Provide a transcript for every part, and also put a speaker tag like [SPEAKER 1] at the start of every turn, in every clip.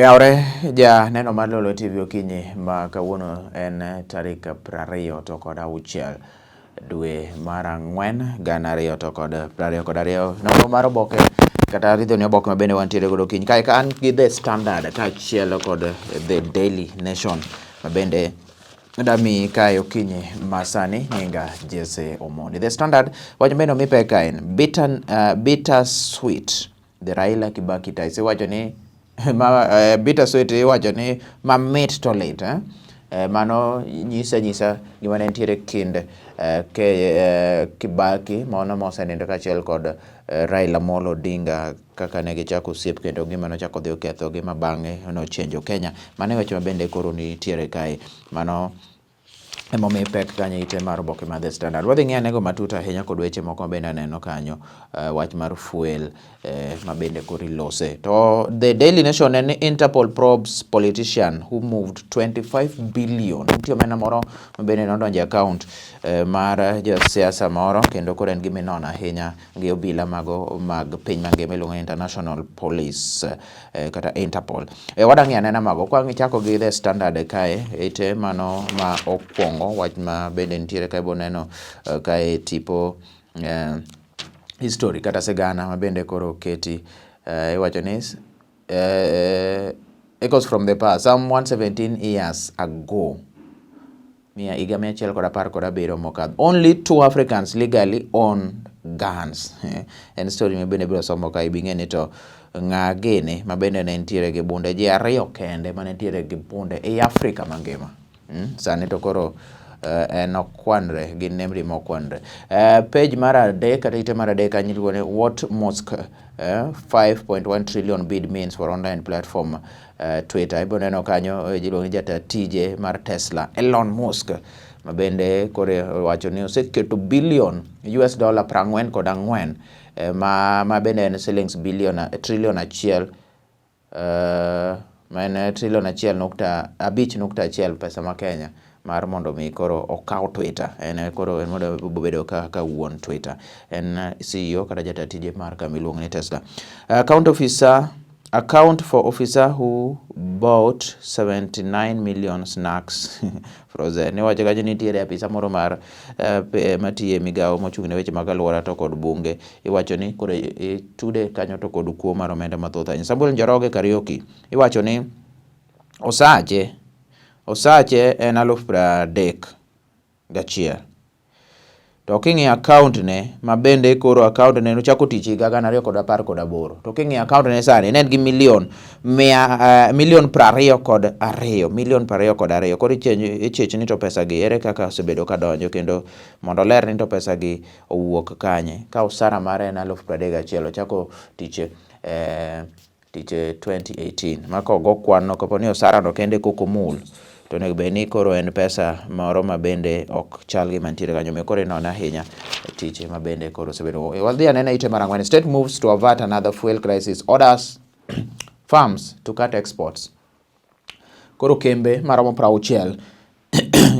[SPEAKER 1] Oyawre ja neno mar Lolwe TV okinyi ma kawuono en tarik 26 dwe mar ang'wen 2022. Nonro mar oboke kata ridho ni oboke ma bende wantiere godo okinyi kae ka an gi The Standard kaachiel kod The Daily Nation ma bende dami kae okinyi ma sani. Nyinga Jesse Omondi. The Standard wach bende omi pek ka en bitter, bitter sweet the Raila Kibaki ties. Iwacho ni ma, bitter sweet, iwacho ni mamit to lit, eh? Mano nyisa nyisa gima ne nitiere kind Kibaki mano mosenindo kaachiel kod Raila Amolo Odinga, kaka ne gichako osiep kendo gima nochako dhi oketho gi ma bang'e nochenjo Kenya. Mano e weche ma bende koro nitiere kae. Mano emomiyo pek kanyo ite mar oboke mar The Standard. Wadhi ng'iyo anego matut ahinya kod weche moko mabende aneno kanyo, wach mar fuel ma bende koro ilose. To The Daily Nation en ni Interpol probes politician who moved 25 billion. Nitie omenda moro ma bende nodonjo e account mar jasiasa moro kendo koro en gima inono ahinya gi obila mago mag piny mangima iluongo ni International Police kata Interpol. Wadwa ng'iyo anena mago. Kwa chako gi The Standard kae, ite mano ma okwongo, wach ma bende nitiere kae boneno kae tipo, history kata sigana ma bende koro oketi, iwacho ni echoes from the past, some 117 years ago, mia higa 117 mokadho, only two Africans legally owned guns. En story ma bende biro somo ka ibing'e ni to ng'a gini ma bende ne nitiere gi bunde, ji ariyo kende mane nitiere gi bunde ei Afrika mangima. Sani to koro en okwanre gin nembni mokwanre. Page mar adek kata ite mar adek kanyo iluongo ni what Musk 5.1 trillion bid means for online platform Twitter. Ibiro neno kanyo iluongo ni jata tije mar Tesla Elon Musk ma bende koro wacho ni oseketo billion US dollar 44 ma bende en shillings billion trillion achiel, ma en trillion 1.5.1 pesa ma Kenya, mar mondo mi koro okaw Twitter. En koro en mondo obedo kaka wuon Twitter. En CEO kata jata tije mar kama iluongo ni Tesla. Account officer account for officer who bought 79 million snacks frozen. Iwacho kacha nitiere apisa moro mar matiyo e migawo mochung' ne weche mag alwora to kod bunge. Iwacho ni koro itude kanyo to kod kuo mar omenda mathoth ahinya. Samuel Njoroge Kariuki iwacho ni osache en 31,000. To king'iyo account ne ma bende koro account ne nochako tich higa 2018. To king'iyo account ne sani ne en gi milion mia, milion 22, milion 22. Koro ichich ni to pesa gi ere kaka osebedo ka donjo kendo mondo oler ni to pesa gi owuok kanye. Ka osara mare en 31,000, ochako tich 2018. Ma kogo kwan no kapo ni osara no kende kok omul to onego bed ni koro en pesa moro ma bende ok chal gi mantiere kanyo. Omiyo koro inone ahinya tich ma bende koro osebedo. Wadhi anena ite mar ang'wen. State moves to avert another fuel crisis. Orders firms to cut exports. Koro kembe maromo 60,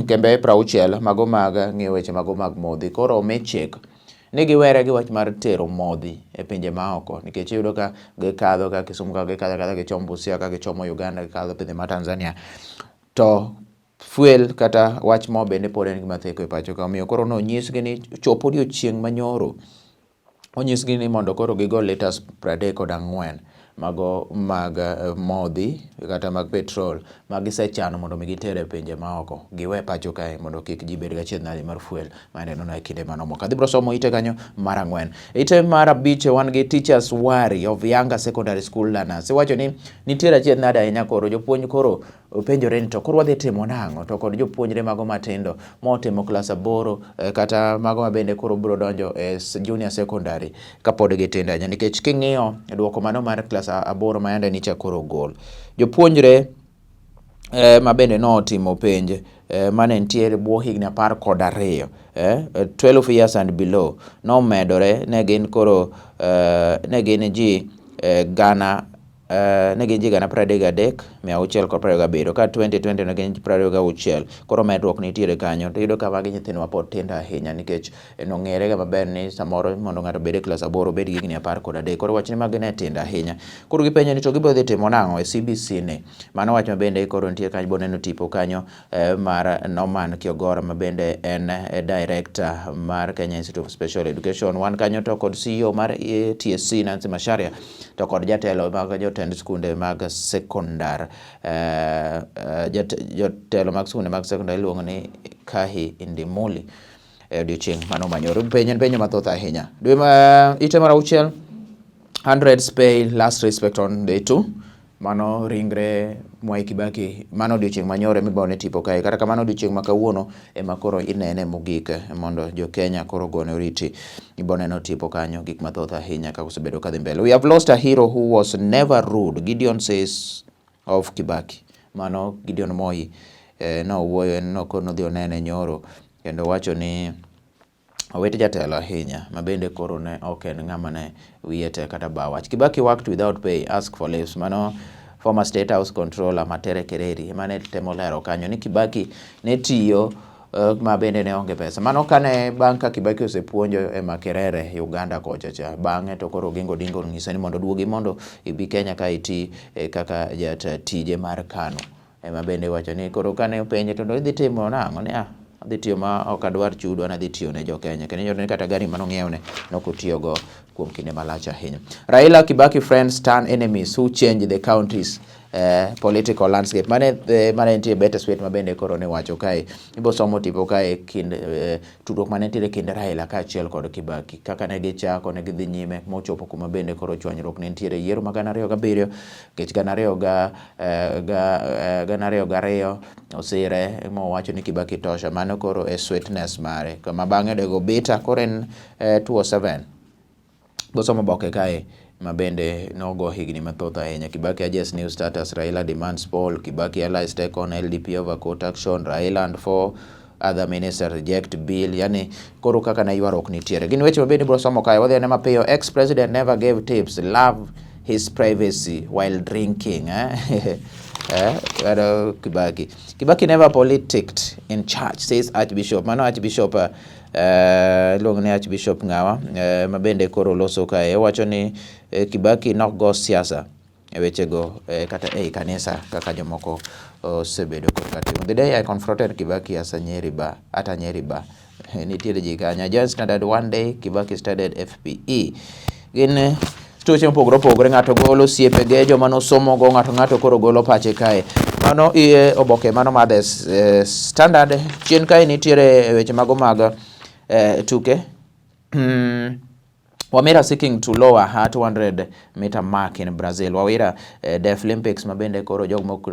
[SPEAKER 1] kembe 60 mago mag ng'iyo weche mago mag modhi koro omi chik ni giwere gi wach mar tero modhi e pinje maoko, nikech iyudo ka gikadho ka Kisumu ka gikadho akadha gichomo Busia ka gichomo Uganda, gikadho pinje ma Tanzania, to fuel kata wach mo bende pod en gima theko e pacho ka. Omiyo koro nonyisgi ni chop odiochieng' manyoro onyisgi ni mondo koro gigo litres 34 mago mag modhi kata mag petrol ma gisechano mondo mi giter e pinje maoko giwe pacho kae mondo kik ji bed gachiedh nade mar fuel maneno e kinde mano moko. Adhi biro somo ite kanyo mar ang'wen. Ite mar abich wan gi teachers worry of younger secondary school learners. Iwacho ni nitiere achiedh nade ahinya, koro jopuonj koro penjore ni to koro wadhi timo nang'o to kod jopuonjre mago matindo motimo klas 8, kata mago mabende koro biro donjo e junior secondary kapod gitindo ahinya, nikech king'iyo duoko mano mar klas 8 ma yande nicha koro ogol, jopuonjre ma bende notimo penj mane nitiere bwo higni 12, 12 years and below, nomedore ne gin koro ne gin ji gana ne gin ji 33,000. 627, ka 2020 ne gin 26. Koro medruok nitiere kanyo. To iyudo ka magi nyithindo ma pod tindo ahinya nikech nong'ere ga maber ni samoro mondo ng'ato obed e klas aboro obed gi higni 13. Koro wach ni magi ne tindo ahinya. Koro gipenjo ni to gibiro dhi timo nang'o e CBC ni. Mano wach ma bende koro nitie kanyo boneno tipo kanyo mar Norman Kiogora ma bende en director mar Kenya Institute of Special Education. Wan kanyo to kod CEO mar TSC Nancy Macharia to kod jatelo mag jotend skunde mag sekondar, jotelo mag skunde mag sekondar iluongo ni Kahi Indimuli e odiochieng' mano manyoro. Penjo en penjo mathoth ahinya. Dwe ma ite mar auchiel, hundreds pay last respect on day 2. Mano ringre Mwai Kibaki, mano odiochieng' manyoro mibone tipo kae. Kata kamano odiochieng' ma kawuono ema koro inene mogik mondo jo Kenya koro ogone oriti. Iboneno tipo kanyo gik mathoth ahinya kaka osebedo kadhi mbele. We have lost a hero who was never rude, Gideon says of Kibaki. Mano Gideon Moi nowuoyo en nodhi onene nyoro kendo wacho ni owit jatelo ahinya ma bende koro ne ok en ng'ama ne wiye tek kata ba wach. Kibaki worked without pay, ask for leaves. Mano former State House Controller Matere Kereri ema ne temo lero kanyo ni Kibaki ne tiyo ma bende ne onge pesa. Mano kane bang' ka Kibaki osepuonjo e Makerere, Uganda kocha cha. Bang'e to koro Oginga Odinga onyise ni mondo oduogi mondo ibi Kenya ka iti kaka jatije mar KANU. Ema bende iwacho ni koro kane openje to idhi timo nang'o ni ah, adhi tiyo ma ok adwar chudo, an adhi tiyo ne jo Kenya. Kendo iyudo ni kata gari mane ong'iewne ne ok otiyogo kuom kinde malach ahinya. Raila Kibaki friends turn enemies who change the country's political landscape. Mane nitie better sweet ma bende koro ne wacho kae. Ibo somo tipo kae kind tudruok mane nitiere kind Raila kaachiel kod Kibaki. Kaka ne gichako ne gidhi nyime mochopo kuma bende koro chwanyruok ne nitiere yiero ma 2007 nikech 2002 osire mowacho ni Kibaki tosha. Mano koro e sweetness mare. Kama bang'e onego bitter koro en 207. Bosomo oboke kae ma bende nogo higni mathoth ahinya. Kibaki urges new status, Raila demands poll, Kibaki allies take on LDP over court action, Raila and 4 other ministers reject bill. Yani koro kaka ne ywaruok nitiere. Gin weche ma bende ibiro somo kae. Wadhi ane mapiyo. Ex-president never gave tips, love his privacy while drinking. Kibaki. Kibaki never politicked in church, says Archbishop. Mano Archbishop iluongo ni Archbishop Ng'awa ma bende koro loso kae. Owacho ni Kibaki nok go siasa e wechego kata ei kanisa kaka jomoko osebedo kod timo. The day I confronted Kibaki as a Nyeri bar, at a Nyeri bar. Nitiere ji kanyo. John Standard one day Kibaki studied FPE. Gin tuoche mopogore opogore, ng'ato golo osiepege, joma nosomogo, ng'ato ng'ato koro golo pache kae. Mano iye oboke mano mar The Standard. Chien kae nitiere weche mago mag tuke. Wamira seeking to lower her 200 meter mark in Brazil. Wawira Deaf Olympics ma bende koro jok mok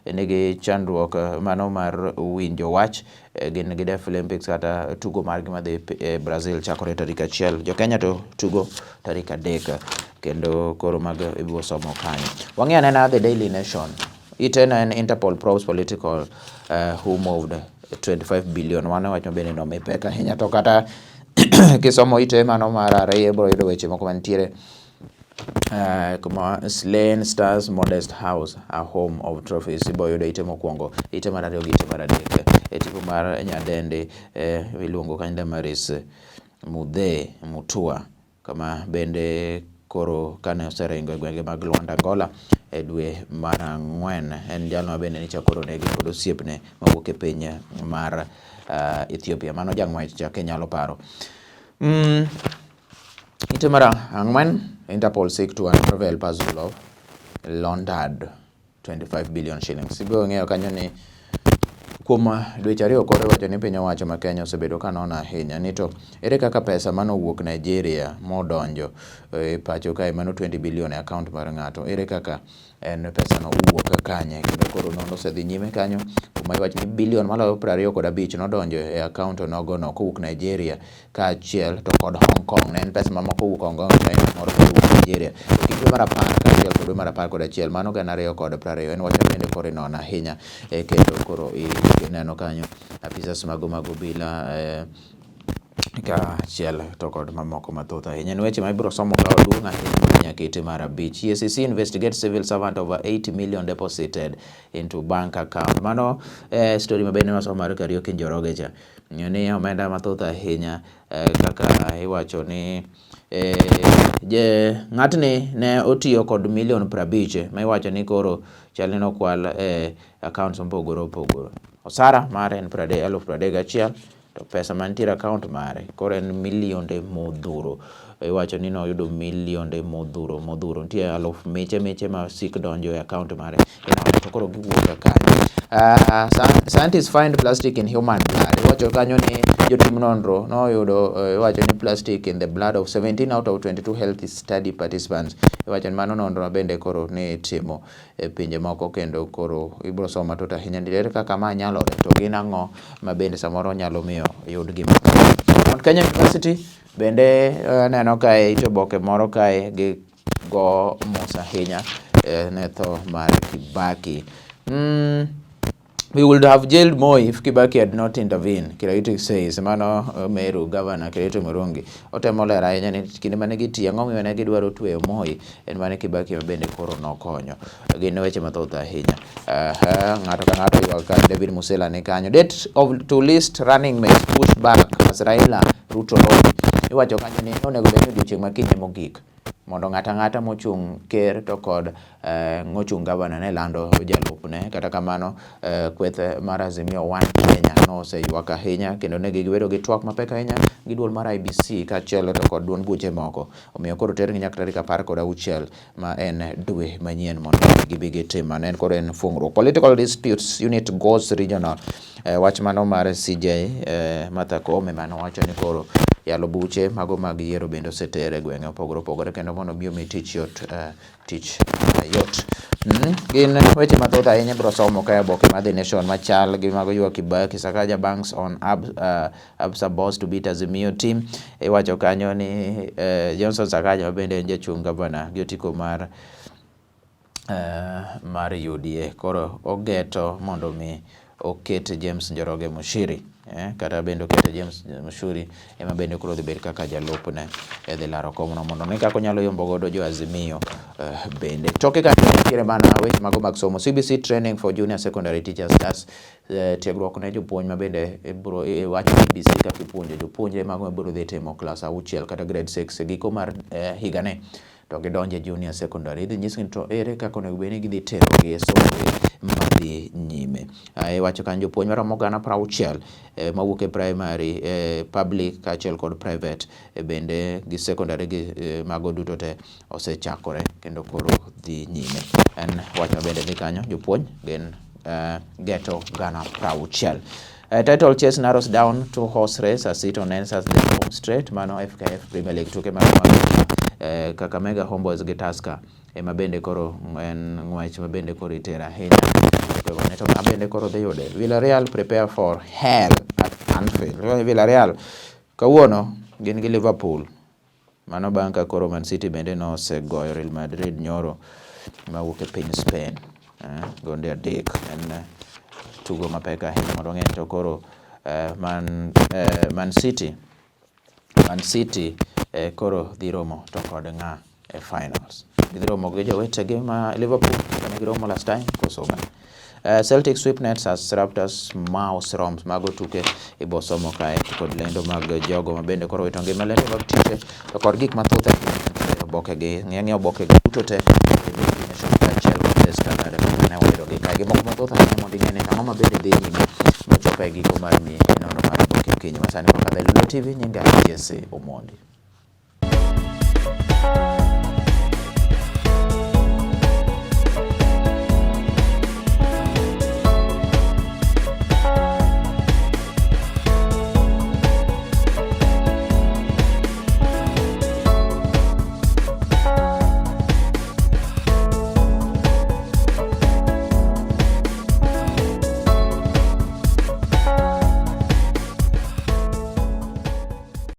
[SPEAKER 1] nigi chandruok mano mar winjo wach gin gi Deaf Olympics kata tugo margi madhi Brazil chakore tarik 1. Jo Kenya to tugo tarik 3 kendo koro mago ibiro somo kanyo. Wang'i anena The Daily Nation. Ite en Interpol probes political who moved 25 billion. Mano wach ma bende nomi pek ahinya to kata kisomo ite mano mar ariyo ibiro yudo weche moko mantiere kuma Slain Stars Modest House, a home of trophies. Ibiro yudo ite mokwongo, ite mar ariyo gi ite mar adek. E tipo mar nyadendi iluongo kanyo Damaris Mudhe Mutua kama bende koro kane oseringo e gwenge mag Luanda Angola e dwe mar 4. En jalno ma bende nyocha koro negi kod osiepne mawuok e piny mar Ethiopia. Mano jang'wech cha kinyalo paro. Ite mar 4, Interpol seek to unravel puzzle of laundered 25 billion shillings. Ibiro ng'eyo kanyo ni kuom dweche ariyo koro iwacho ni piny owacho ma Kenya osebedo ka nono ahinya ni to ere kaka pesa manowuok Nigeria modonjo e pacho kae mano 20 billion e account mar ng'ato, ere kaka en pesa no owuok kanye? Kendo koro nonro osedhi nyime kanyo kuma iwacho ni bilion maloyo 25 nodonjo e account onogo no kowuok Nigeria kaachiel to kod Hong Kong. Ne en pesa mamoko owuok Hong Kong to en moro kowuok Nigeria. To kind dwe mar 10 kaachiel kod dwe mar 11 mano 2020 en wach bende koro inono ahinya kendo koro ineno kanyo apisas mago mag obila. Kaachiel to kod mamoko mathoth ahinya. En weche ma ibiro somo ka oduong' ahinya mondo nyaka ite mar abich. EACC investigates civil servant over 80 million deposited into bank account. Mano eh, story ma bende wasomo mar Kariuki Njoroge cha. Ni omenda mathoth ahinya eh, kaka iwacho ni eh, je ng'atni ne otiyo kod milion 50 ma iwacho ni koro chal ni nokwal eh, accounts mopogore opogore. Osara mare en 31,000 to pesa mantiere account mare koro en milionde modhuro. Iwacho ni noyudo milionde modhuro modhuro. Nitie aluf miche miche ma sik donjo e account mare to koro giwuok kanyo. Scientists find plastic in human blood. Iwacho kanyo ni jotim nonro noyudo iwacho ni plastic in the blood of 17 out of 22 health study participants. Iwacho ni mano nonro bende koro ni itimo e pinje moko kendo koro ibiro somo matut ahinya ni ere kaka ma nyalore to gin ang'o ma bende samoro nyalo miyo yud gima Mount Kenya University bende aneno kae ite oboke moro kae gi go mos ahinya ne tho mar Kibaki. We would have jailed Moi if Kibaki had not intervened, Kiraitu says. Mano Meru Governor Kiraitu Murungi otemo lero ahinya ni kinde mane gitiyo ang'o momiyo ne gidwaro tweyo Moi en mane Kibaki ma bende koro nokonyo. Gin weche mathoth ahinya. Ng'ato ka ng'ato ywak ka David Musela ni kanyo. Date of to list running mates push back as Raila Ruto lobby. Iwacho kanyo ni onego bed ni odiochieng' ma kiny mogik mondo ng'ato ang'ata mochung' ker to kod mochung' gavana ne lando jalupne. Kata kamano kweth mar Azimio One Kenya noseywak ahinya kendo ne gibedo gi twak mapek ahinya gi duol mar IEBC kaachiel to kod duond buche moko. Omiyo koro otergi nyaka tarik 16 ma en dwe manyien mondo gibi gitim mano. En koro en fungruok. Political disputes unit goes regional. Wach mano mar CJ Martha Koome mano wacho ni koro yalo buche mago mag yiero bende oseter e gwenge mopogore opogore kendo mondo mi omi tich yot tich mayot. Gin weche mathoth ahinya ibiro somo kae oboke mar The Nation machal gi mago ywak Kibaki Sakaja banks on Absa boss to beat Azimio team. Iwacho kanyo ni Johnson Sakaja ma bende en jachung' gavana gi otiko mar mar UDA koro ogeto mondo mi oket James Njoroge Muchiri kata bende oket James Muchiri ema bende koro dhi bet kaka jalupne e dhi laro komno mondo mi kaka onyalo yombo godo jo Azimio bende. Toke kanyo nitiere mana weche mago mag somo CBC training for junior secondary teachers starts tiegruok ne jopuonj ma bende ibro wacho CBC kaka ipuonjo jopuonjre mago mabiro dhi timo klas auchiel kata grade 6 e giko mar higani to gidonjo e junior secondary. Idhi nyisgi ni to ere kaka onego bed ni gidhi terogi e somo madhi nyime. Iwacho kanyo jopuonj maromo gana 60 mawuok e primary, public kaachiel kod private bende gi secondary gi mago duto te osechakore kendo koro dhi nyime. En wach ma bende dhi kanyo jopuonj gin geto gana 60. Title chase narrows down to horse race as Eton enters the home straight. Mano FKF Premier League tuke mag Kakamega Homeboys gi Tusker ema bende koro en ng'wech ma bende koro itero ahinya. To ma bende koro dhi yude. Villarreal prepare for hell at Anfield. Villarreal kawuono gin gi Liverpool. Mano bang' ka koro Man City bende nosegoyo Real Madrid nyoro mawuok e piny Spain. Gonde adek en tugo mapek ahinya mondo wang'e to koro Man City koro dhi romo to kod ng'a e finals. Gidhi romo gi jowetegi ma Liverpool kane giromo last time koso ng'a. Celtic sweep Nets as Raptors mouse roms mago tuke ibo somo kae kod lendo mag jogo ma bende koro wito ngima lendo mag tije to kod gik mathoth ahinya oboke gi ng'e oboke gi duto te kaachiel kod The Standard ne wayudo gi kae gi moko mathoth ahinya mondo ing'e ni ang'o ma bende dhi nyime mochopo e giko mar mi nono mar oboke okinyi masani kokadho e Lolwe TV nyinga Jesse Omondi.